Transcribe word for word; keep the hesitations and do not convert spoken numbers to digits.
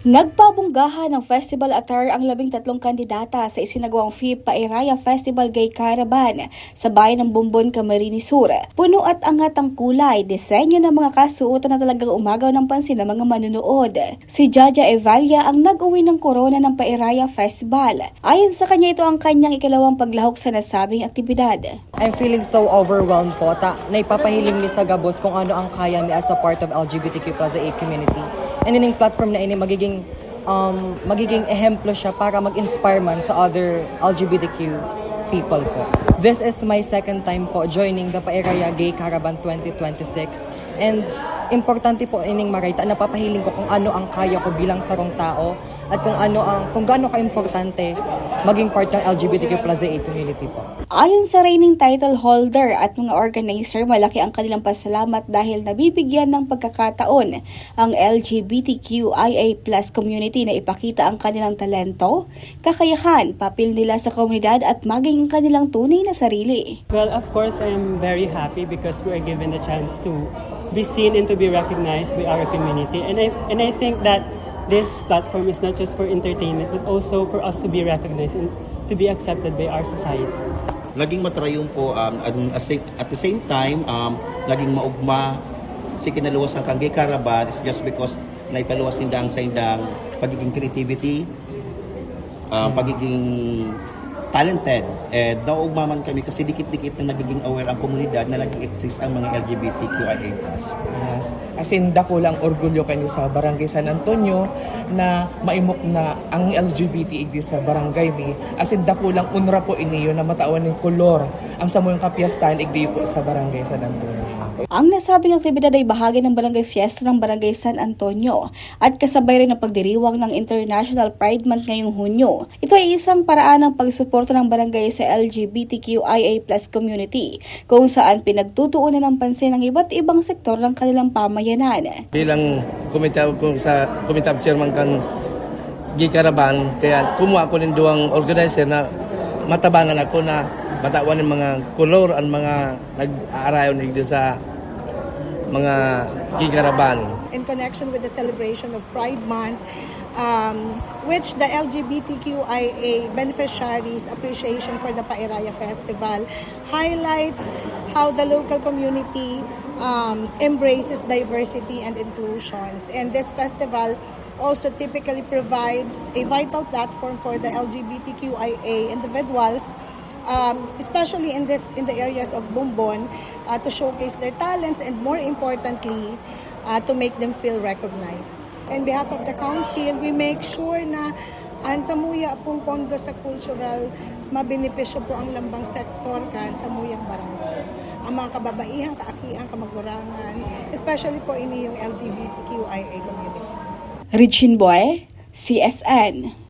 Nagpabonggahan ng festival attire ang labing tatlong kandidata sa isinagawang FIP Pairaya Festival Gay Caravan sa bayan ng Bombon, Camarines Sur. Puno at angat ang kulay, disenyo ng mga kasuotan na talagang umagaw ng pansin ng mga manonood. Si Jaja Evalia ang nag-uwi ng korona ng Pairaya Festival. Ayon sa kanya, ito ang kanyang ikalawang paglahok sa nasabing aktibidad. I'm feeling so overwhelmed po ta naipapahiling mi sa gabos kung ano ang kaya mi as a part of L G B T Q plus A community. And ining platform na ini magiging um, magiging ehemplo siya para mag-inspire man sa other L G B T Q people po. This is my second time po joining the Pairaya Gay Caravan twenty twenty-six. And importante po ining marayta, napapahiling ko kung ano ang kaya ko bilang sarong tao at kung ano ang kung gaano ka-importante maging part ng L G B T Q plus A community po. Ayon sa reigning title holder at mga organizer, malaki ang kanilang pasalamat dahil nabibigyan ng pagkakataon ang L G B T Q I A plus community na ipakita ang kanilang talento, kakayahan, papel nila sa komunidad at maging ang kanilang tunay na sarili. Well, of course, I'm very happy because we are given the chance to be seen and to be recognized by our community. And I, and I think that this platform is not just for entertainment, but also for us to be recognized and to be accepted by our society. Naging matrayon po, um, at, at the same time, um, naging maugma si kinaluwasan kan Gay Caravan is just because naipaluwas ninda ang saindang pagiging creativity, um, pagiging talented. And nauugma man kami kasi dikit-dikit na nagiging aware ang komunidad na nag-exist ang mga L G B T Q I A plus. Yes. As in, dakulang orgulyo kami sa Barangay San Antonio na maimok na ang L G B T igdi sa barangay mi. As in, dakulang unra po iniyo na matawan ning kolor ang samuyang kapiyastahan igdi po sa Barangay San Antonio. Ang nasabing aktibidad ay bahagi ng Barangay Fiesta ng Barangay San Antonio at kasabay rin ng pagdiriwang ng International Pride Month ngayong Hunyo. Ito ay isang paraan ng pagsuporta ng barangay sa L G B T Q I A plus community, kung saan pinagtutuunan ng pansin ang iba't ibang sektor ng kanilang pamayanan. Bilang committee of, kung sa committee of chairman kan Gay Caravan, kaya kumuha ko nin duwang organizer na matabangan ako na matawan ng mga kolor ang mga nag-aarayon digdi sa mga Gay Caravan. In connection with the celebration of Pride Month, um, which the L G B T Q I A Beneficiaries Appreciation for the Pairaya Festival highlights how the local community um, embraces diversity and inclusions. And this festival also typically provides a vital platform for the L G B T Q I A individuals, um, especially in this in the areas of Bombon, uh, to showcase their talents and, more importantly, uh, to make them feel recognized. In behalf of the council, we make sure na ang samuya pong pondo sa cultural, mabenepisyo po ang lambang sektor kan samuyang barangay. Ang mga kababaihan, kaakian, kamagurangan, especially po ini yung L G B T Q I A community. Richin Boy, C S N.